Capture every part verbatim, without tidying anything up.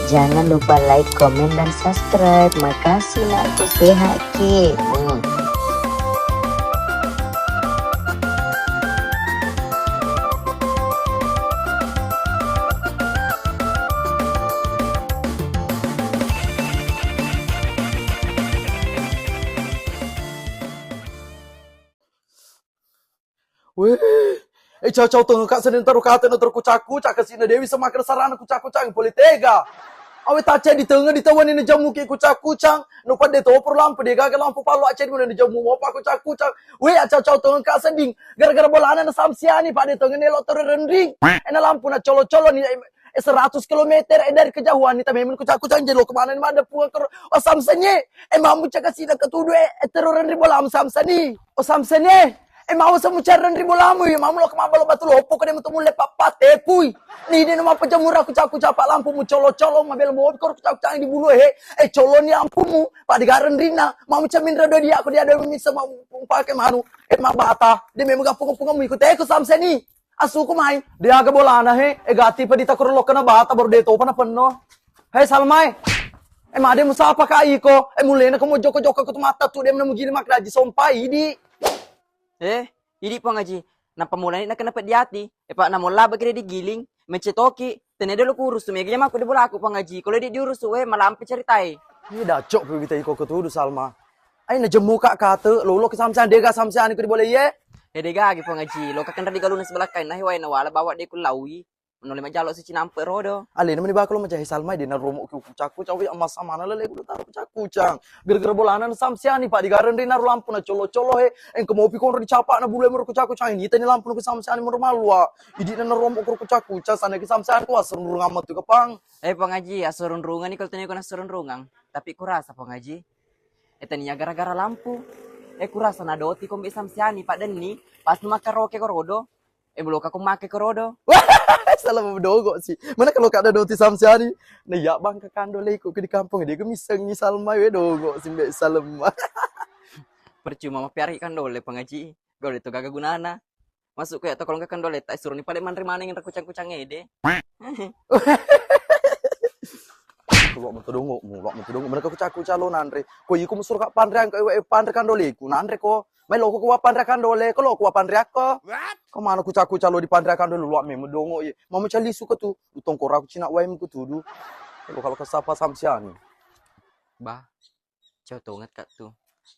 Jangan lupa like, komen, dan subscribe. Makasih, nakku, sehat ki. Hmm. Weh, eh, cau-cau tongeng ka sedding taro kate na taro kucak-kucak, kasi na Dewi sama kena sarana kucak-kucak, pole tega. Awe tace di tengah di tawani na jamu ki kucak-kucak, no pade to pro lampu de gaga lampu palo ace di mana na jamu mo pa kucak-kucak. Weh, cau-cau tongeng ka sedding, gara-gara bolana na Samsiani, pade tongeng nelo taro rendring. Ena lampu na colo-colo ni, eh, eh, seratus kilometer, eh, dari kejauhan ni, tapi memang kucak-kucak jelo kemana ni mada puang kero. Oh, Samsiani, eh, mamu cakasi na ketudu, eh, eh, taro rendring bolamu Samsiani. Oh, Samsiani. Eh, mau samu careng ri bolamu, iya, mau lo kemabalo batu lopo, kode metu mulle pappa tepui. Ni de nama pejamura kucak-kucak pa lampu mu colo-colo, mabel mobi kor kucak-kucak di bulu, eh. Eh, colo ni lampumu, pa digareng rina. Mau camin rado dia, ko dia do misa mau pake manu. Eh, mabata. De memang gampung-gampung mu ikut, eh, ku Samsiani. Asuku mai. Dia aga bolana, he. Eh, gati pa ditakor lo kena bata, baru de topa na penno. Hei, Salma e. Eh, made musapa ka iko? Eh, mulena ko mo joko-joko ko tu mata tu, de mena mugili mak raji sompa, idi. Eh, idi Puang Haji. Nappa mulani nakena peddi ati. Eh, pa namolla bagi digiling, mecetoki. Tene dolo kurusu mega jama ko di bolaku Puang Haji. Kalau di diurusu, eh, malampe ceritai. Iya, dacok pi wita iko ketudu, Salma. Ai na jemmu ka kate, lolo ke Samsiani, dega Samsiani ko di bola iye. Eh, dega agi Puang Haji. Lo ka kenra di galuna sebelah kain, nah, wai na wala bawa de ku laui. Nole majalo si cinampe rodo. Alena meni bakalo majahi Salma, de na romo ku kucak-kucak, wi, amma samana lele ku taro kucak-kucak. Gara-gara bolana na Samsiani, pa digareng ri naru lampu na colo-colo, he. Engka mopi konro dicapa na bulu mero kucak-kucak. Ini tani lampu na ku Samsiani mero malua. Idi na romo ku kucak-kucak, sana ki Samsiani ku asrung-rung amma tu kapang. Eh, Puang Haji, asurung-rungang ni kalau tanya ko nasurung-rungang. Tapi kurasa, Puang Haji. Eh, tania gara-gara lampu. Eh, kurasa na doti kombe Samsiani, pa denni, pas nu makaroke ko rodo. Eh, bulo ka ko make ko rodo. Salama dogo si. Mana kalau kada doti Samsiani? Na iya bangka kandole ku di kampung, de ku misengi Salma we dogo si mbe Salma. Percuma mapiara kandole Puang Haji. Gole to gaga gunana. Masuk ko ya to kalau kandole ta suruni pale manre maneng kucang-kucang ede. Lo metu dongo, lo metu dongo. Mereka kucak-kucak lo nanre. Ko iku musur ka panre angka, eh, panre kandole ku nanre ko. Mai loko kuwa panre kandole, ko loko kuwa panre akko. What? Ko mana kucak-kucak lo di panre kandole, luak memu dongo, iye. Mama calisu ke tu, utong kora ku cina wae ku tudu. Lo kalau kesapa Samsiani. Bah, cau tonget kak tu.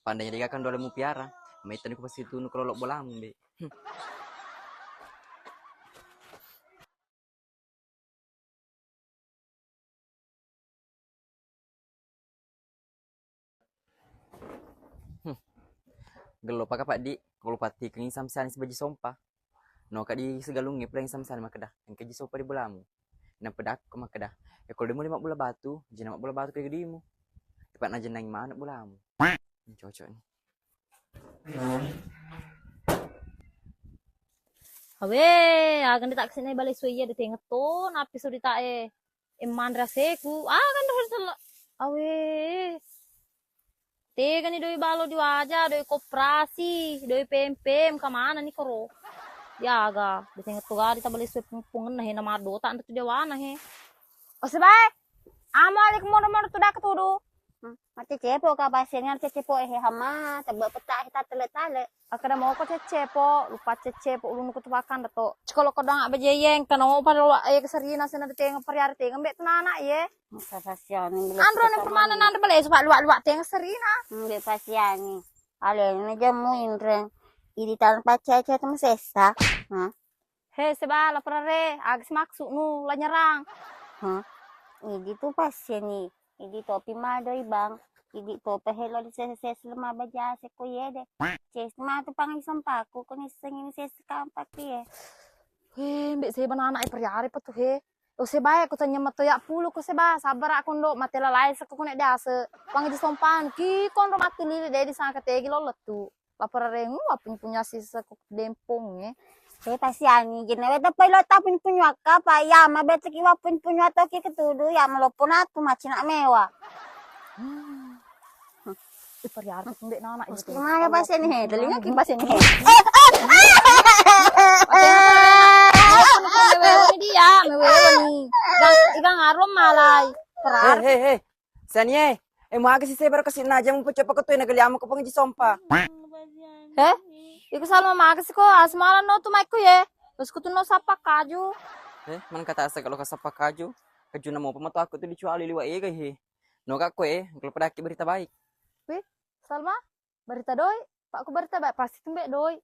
Pandai jadi kandole mu piara. Mai tani ku pasti tunu kalau lo bolamu, be. Hmm. Hmm. Gello paka Pak Di, kalau patikengi Samsiani sibaji sompa. No kak di segalungnge pudangi Samsiani makkeda, engka ji sompa di bolamu. Napedakko makkeda, e kalau demo lima bola batu, jena bola batu ke gedimu. Tepat na jenang mana bolamu. Hmm, cocok nih. Awe, aga ndi taksine bale suwe iya de tenga to, napi sudita e, e manre aseku, aga ndi sala. Awe, tegani doi balo di waja, doi koperasi, doi pempem, kamana ni koro? Diaga, de tenga to gadi tabale suwe pung-, pungenna he, na madota anda tu dewana he. Ose bae, amo alik modo-modo tu daka tudu. Hmm, maccecepo ka pasienna, cecepo ehe hama, tebbe petta he tattele-tale. Akkeda moko cecepo, lupa cecepo ulunu kutu pakan dato. Cikolo kodong abba jeyeng, tano palo e serina sena de tenga pariare tenga mbe tu nana ye. Masa pasiani. Andro ne permana nanda bale supa luak-luak tenga serina. Mbe pasiani. Alena jamu inreng. Idi tan pacece tu masessa. Hah? He, seba, laperare, aga si maksudnu, la nyerang. Hah? Idi tu pasiani, idi topi madoi bang, idi to pehelo di sese-sese lema baja seko yede. Ces matu pangai sempaku, ko nissengi sese kampak ye. He, mbe seba nana e periare pa tu he. Lo seba e, ko tanya mato ya pulu ko seba, sabar aku ndo, mate lalai seko kone dase. Pangaji sompan, ki konro matu lili de di sangka tegi lo letu. Laperareng, uh, punya-punya sisa ku dempongnge. Eh, pasiani, jenne weta pai lo ta punya-punya ka, pa iya, ma bete ki wa punya-punya to ki ketudu, iya, ma loppo natu, macina mewa. Hmm. Ih, pariarta pembe nana, iya, tuh. Mana pasiani he? Telinga ki pasiani he. Pasiani, mewewe ni dia, mewewe ni. Igang, igang arom malai. He, he, he. Sanie, eh, magasi sebaro kasi naja mu pecco pako tu na geliamu ko Pang Aji Sompa. He? Iko Salma magasi ko asmara no tu maiko ye. Terus kutu no sappa kaju. Eh, mana kata asa kalau kasappa kaju? Kaju namo apa matu aku tu dicuali liwa ega he. No kak ko eh, kalau pedaki berita baik. Wih, Salma, berita doi. Pak ku berita baik pasti tumbe doi.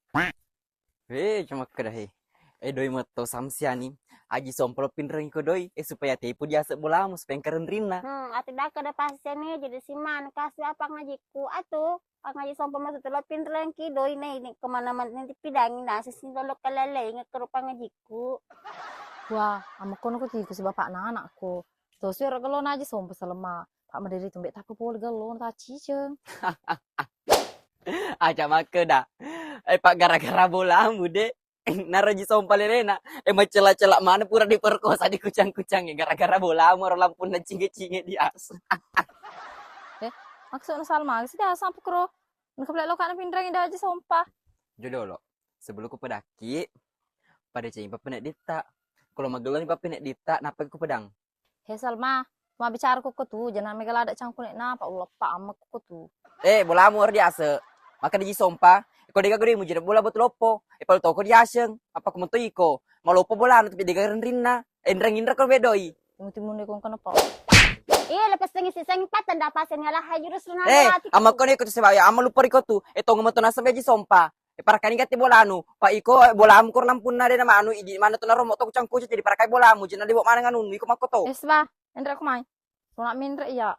Eh, cuma keda he. Eh, doi metto samsiani. Aji Sompa lo pinreng ko doi. Eh, supaya tepu diasek bolamu, supaya engka renrinna. Hmm, ati daka da paseni jadi simana kasi apa ngajiku atu. Pangaji Sompa matu telo pinreng ki doi nei ni kemana mana nanti pidangi nasi sini lolo kalale ingat kerupa ngajiku. Wah, amma kono ko tiku si bapak na anakku. Tosi ora gelo na Aji Sompa Salma. Pak maderi tumbe tapi pole gelo na taciceng. Aja makkeda. Eh, Pak, gara-gara bolamu, Dek. Naro Aji Sompa lerena. Eh, macela-cela mana pura diperkosa di kucang-kucang, eh, gara-gara bolamu ro lampunna cinge-cinge diaseng. Eh, maksudna Salma, sih diaseng apa kro? Engka pale lokana pinreng ida Aji Sompa. Jodolo. Sebelum ku pedaki, pada ceng pappene ditta. Kalau mageloni pappene ditta, napa ku pedang? He Salma, mabbicara ko tu, jangan mega lada cangkune na, pa uleppa amma ko tu. Eh, bolamu ora diaseng. Maka Aji Sompa, ko dega gede mujira bola batu loppo. Eh, palu toko diaseng. Apa ku meto iko? Maloppo bolana tapi dega renrinna. Eh, enreng inra ko bedoi. Timu-timu ne kong kenapa? Iya, lepas tengi siseng patang dapat seni alah hai jurus luna. Eh, amma ko ne ko tu sebaya, amma lupa riko tu. Eh, tong meto nasem Aji Sompa. Eh, parakani gatti bolanu. Pa iko, eh, bolamu kor lampunna de na manu, idi mana tu naromo to kucang-kucang jadi parakai bolamu, jena liwak mana nganunu iko makko to. Es ba, enre aku mai. Sona minre iya.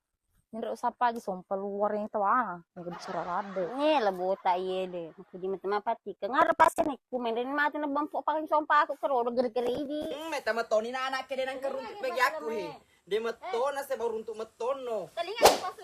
Minre usapa Aji Sompa luar yang tawana. Yang bicara rade. Ni lebota iye de. Aku di mata mapati. Ke ngaro pasene ku main den mati na bampo pakai Sompa aku kero gere-gere idi. Hmm, meta metoni na anak ke de nang keruntu bagi aku he. De metona se baru untuk metono. Telinga pas.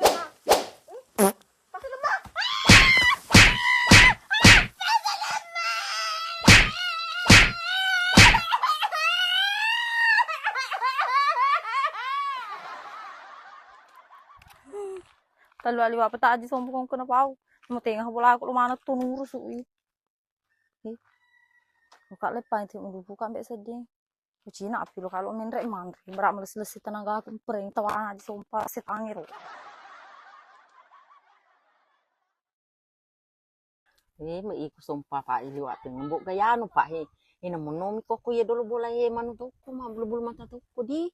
Tallu aliwa peta Aji Sompa kong kena pau. Mau tengah bola aku lu mana tu nurus ui. Ih. Buka lepai ti mudu buka mbek sedih. Kucina api lo kalo menre manre. Berak melesi-lesi tenaga aku pereng tawana Aji Sompa setangiro. Eh, me iku Sompa pa liwak tengembok gayanu pa he. Ina monomi koko ye dolo bola ye manu toko ma bulu-bulu mata toko di.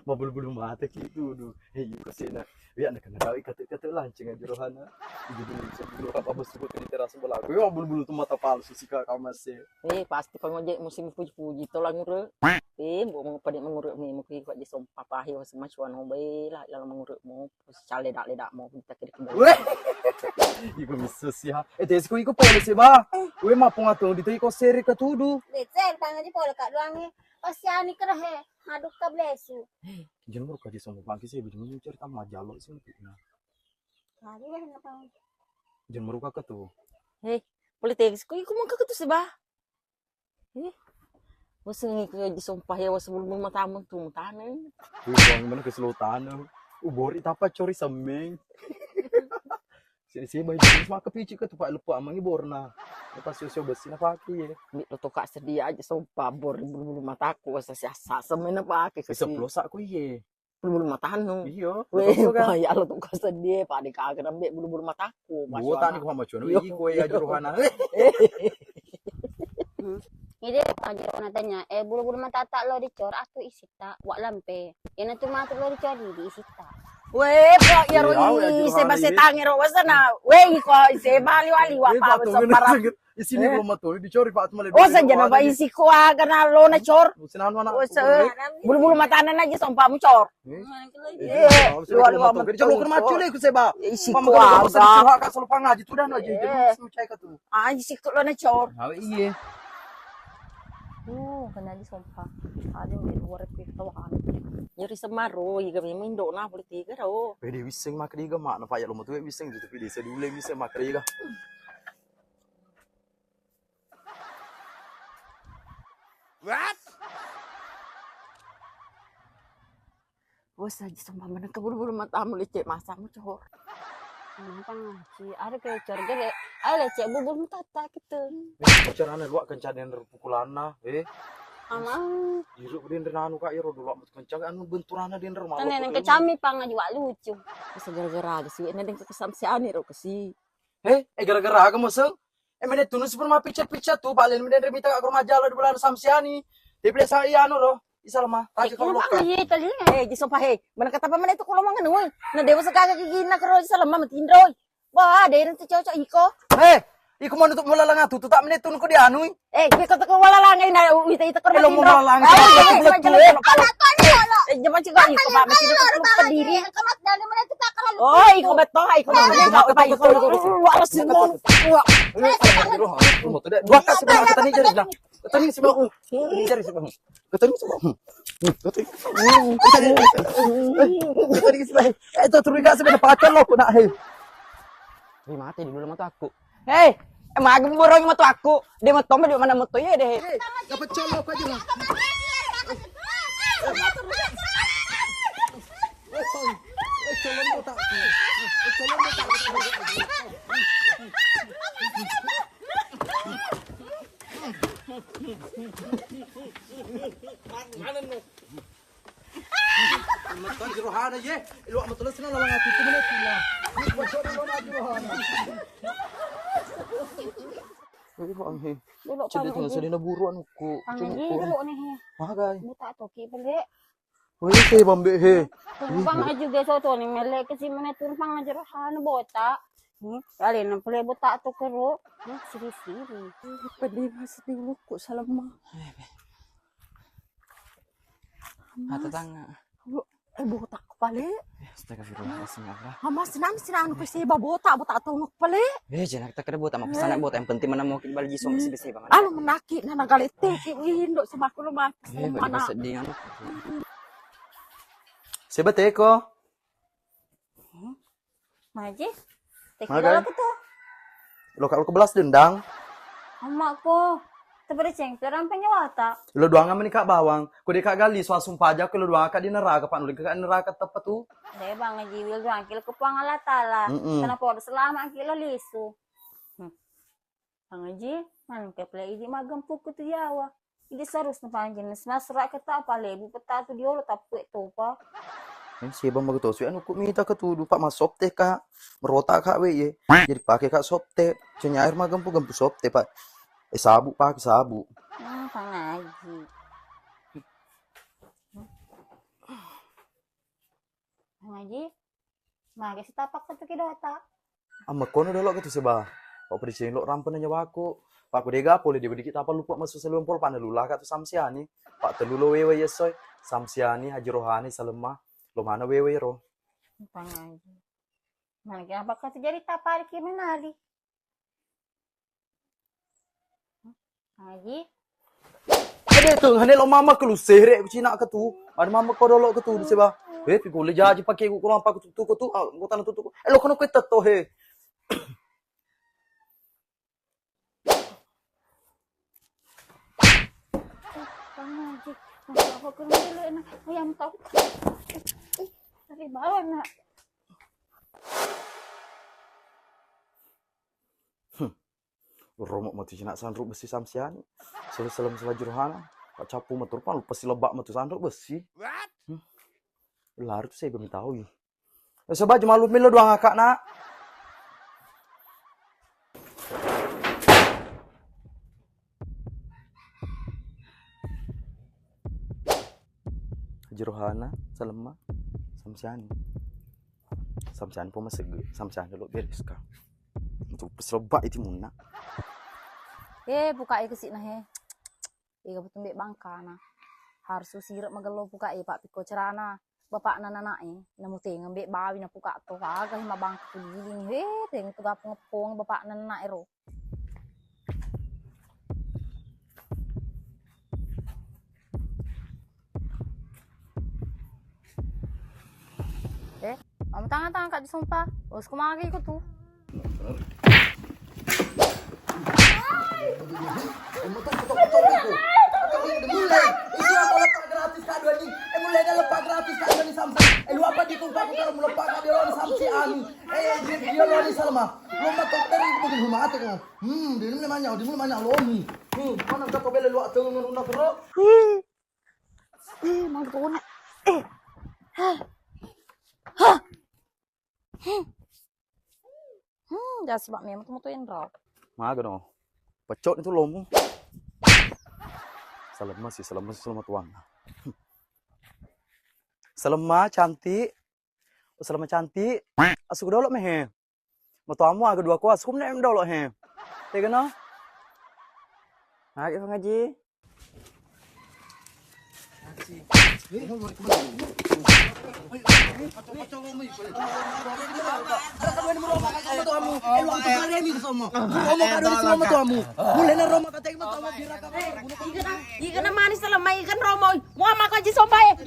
Ma bulu-bulu mata ki tudu. He, iko sena. Wiya na kena dawi katu-katu lanceng aja rohana. Jadi bisa dulu apa bos sebut di teras bola. Aku ma bulu-bulu tu mata palsu sika kamase. Eh, pasti pangojek musim puji-puji to langure. Eh, mbok mau pada menguruk mi mungkin kok Aji Sompa pa he was macuan obai lah lalu menguruk mu. Cale dak ledak mau kita kiri kembali. Weh. Iko misso sih ha. Eh, tesko iko polisi ba. Weh, mapung atau di iko seri ketudu. Lecen tangan di pole kak doang he. Pasiani kere he. Aduk ka blesu. Jemur ka Aji Sompa pagi sih, bujung cerita majalo sih. Nah. Lagi weh, kenapa? Jemur ka ketu. Hei, politik ku iko mau ke ketu sih ba. Eh, bosengi ku Aji Sompa ya, was bulu-bulu matamu tu mutane. Wih, bang, mana ke selotane. Ubori tapa cori semeng. Sini sih bang, jenis maka picik ke tupak lepak mangi borna. Pas sio-sio besi na pake ye. Ambil lo tokak sedia Aji Sompa bor bulu-bulu mataku, was siasa semena pake ke. Bisa pelosak ku ye. Bulu-bulu matanu. Iya. Weh, bahaya lo tokak sedia, pada kagak nambek bulu-bulu mataku. Dua tani ku macuan. Iko ya juru hana. Jadi aja natanya, eh, bulu-bulu matata lo dicor atau isita wak lampe. Yana tu matu lo dicor di isita. Weh, kok ya ro ise base tangi ro wasana. Weh, iko ise bali wali wak pa sembarang. Isini lo matu dicor pak tu malah. Oh, saja na ba isi ko aga na lo na cor. Bulu-bulu matana na Aji Sompa mu cor. Eh, luar luar matu. Jadi kalau kena mati le ku seba. Isi ko aga. Ka solo pangaji tu dan aja. Jadi percaya ka tu. Ah, isi ko lo na cor. Awe iye. Oh, kena Aji Sompa. Ada di luar itu kan. Nyeri semaro, iga memang indo na politik ro. Pede wiseng mak diga mak na paya lo matu wiseng itu pede sedule wiseng mak diga. What? Wes aja sumpah meneng ke bulu-bulu matamu lecek masamu cor. Kenapa ngaci? Ada kayak cor gede. Ayo lecek bulu-bulu mata kita. Caranya luak kencana pukulanna, eh. Amang. Iru denre nanu, Kak, iro dulu amat kencang anu benturana denre malu. Tane nang kecami pang aja wak lucu. Masa gara-gara aga siwe na deng kesamsiani ro kasi. Eh, eh, gara-gara aga moseng. Eh, mene tunu sipun ma picca-picca tu, balen mene mita ka rumah jalo di bulan samsiani. Dia bilang sa iya anu ro. Isa lemah. Taji kalau lokal. Iya tadi. Eh, jiso pahe. Mana kata apa mana itu kalau mangan woi. Na dewa sekaga gigina kero isa lemah matinro. Wah, ada yang cocok iko. Eh, iko mau nutup mula langa tutu tak menit tunu ko dianui. Eh, iko tak wala langa ina wita ita kero. Lo mau matinro. Mula langa. Eh, jangan coba iko Pak masih lupa diri. Oh, iko betul, iko mau. Iko betul. Dua kali sebenarnya tadi jadi. Tadi sebab. Tadi sebab. Tadi sebab. Tadi. Tadi sebab. Eh, itu curiga sebenarnya pacar lo aku nak, hei. Wih, mati dulu mata aku. Hei, eh, maga borong mata aku. Dia mau tombe di mana moto ya deh. Dapat colok aja lah. Mata jerohana ye. Lu amat terus na lawang aku itu menit lah. Baca dulu na jerohana. Aduh, anghe. Dulu. Cedde tengah sedina buru anukku. Anghe, cungku. Dulu nih. Magai. Buta toki pele. Wih, saya bambe he. Tumpang aja juga soto nih, melek ke si mana tumpang aja rohana botak. Hmm, kali ini pele botak tuh kero. Hmm, siri-siri. Pedih mas dulu kok salemah. Mata tanga. Lu, eh, botak pale. Ya, astagfirullahaladzim, ya Allah. Amas, nam sinanu ke seba botak, botak tongok pale. Eh, jangan kita kira botak, mau kesana botak. Yang penting mana mau kita balik jiso masih bisa banget. Anu menaki, nana galete ki indo sama aku lo mati. Eh, mana sedih anu. Seba teko. Hmm? Maji? Teki. Magai? Lolo ketu. Lo kak lo kebelas dendang. Amakku. Tepede cengkle rampe nyawata. Lo doang meni kak bawang. Ku de kak gali suasung paja ku lo doang kak di neraka, pak nuli kak neraka tepat tu. De bang jiwil doang kilo ke puang Allah taala. Mm-mm. Karena podo selama kilo lisu. Hmm. Pangaji, mangke pale idi magempuku tu yawa. Idi sarus na pangaji, nasura keta apa lebu peta tu diolo tapuek topa. Eh, siapa mau tahu sih anu ku mita ketudu pak masopte kak, merota kak we ye. Jadi pakai kak sopte, cenya air magempu gempu sopte pak. Eh, sabu pak sabu. Hmm, pangaji. Pangaji, mage sitapak satu kidota. Amma kono dolo' ko tu seba. Pak pede ceng lo' rampe na nyawaku. Pak ko dega pole dega dikit tapa lupa masu saluang pol, pak na lula ka tu Samsiani. Pak tellu lo wewe yessoe. Samsiani, Haji Rohani, Salemma. Lo mana wewe ro. Pangaji. Mana ki apa ka tu jadi tapa ki menari. Haji. Ade tu, hane lo mama kelu sere cina ke tu. Ada mama ko dolo' ke tu seba. Eh, pi gole jaji pake ku kurang paku tutu ko tu, ah, ko tanah tutu ko. Eh, lo kono ko tetto he. Bang Haji, apa ke dulu enak ayam tau. Dari bawah nak. Hmm. Romo matu cina sanru besi Samsiani. Selalu salam sela Haji Rohana. Pak capu matu rupa lupa si lebak matu sanru besi. Hmm. Lari tu saya belum tahu ya. Eh, sebab cuma lu milo doang akak nak. Haji Rohana, Salemma, Samsiani. Samsiani pun masih gede. Samsiani lo beres kah. Untuk peselebak itu muna. Eh, buka e kesik nah he. Ega betu mbe' bangkana. Harus usire' magello puka e, Pak, pikko cerana bapakna nana e, namu tenga mbe' bawi na puka to, aga he mabangka kuliling, he, tenga tu gapu ngeppong bapakna nana ero. Eh, kamu tangan-tangan Kak disumpah. Bosku magi ku tu. Eh, mulai. Isi apa lepak gratis Kak Doni? Eh, mulai dah lepak gratis Kak Doni Samsung. Eh, lu apa di kumpah aku kalau melepak Kak Doni Samsung anu. Eh, dia, dia lo ni Salma. Lo mah tok dari itu bikin rumah atik kan. Hmm, di mana manyau, di mana manyau lo ni. Hmm, mana tak kau bela lu Pak, tolong ngaruna, Bro. Ih, mau tona. Eh. Hah. Hah. Hmm. Hmm, jasi bak memang tu moto enro. Maga no. Pecok itu lomo. Salemma si, salemma si, salemma tuang. Salemma cantik. Salemma cantik. Asu dolo mehe. Matoamu aga dua ko asu mene dolo he. Tegana. Magi ngaji. Ikana manis lemai ikan romo. Mua mako aji sombai.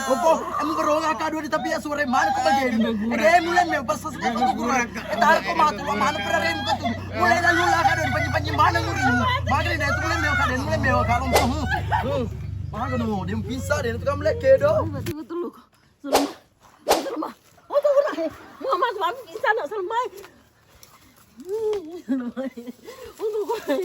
Opo, emu beronga kadu di tapi ya sore mana ko bageni. Ede mulai me pas pas ko kurang. Eta ko matu lo mana perare ko tu. Mulai lalu lah kadu panji-panji mana muri. Bageni deh tu mulai me kadu mulai me kalau. Mana no dia bisa deh tu kamu lek kedo. Salma. Salma. Oh, tahu lah. Muhammad Salma bisa nak Salma. Salma. Untuk kau.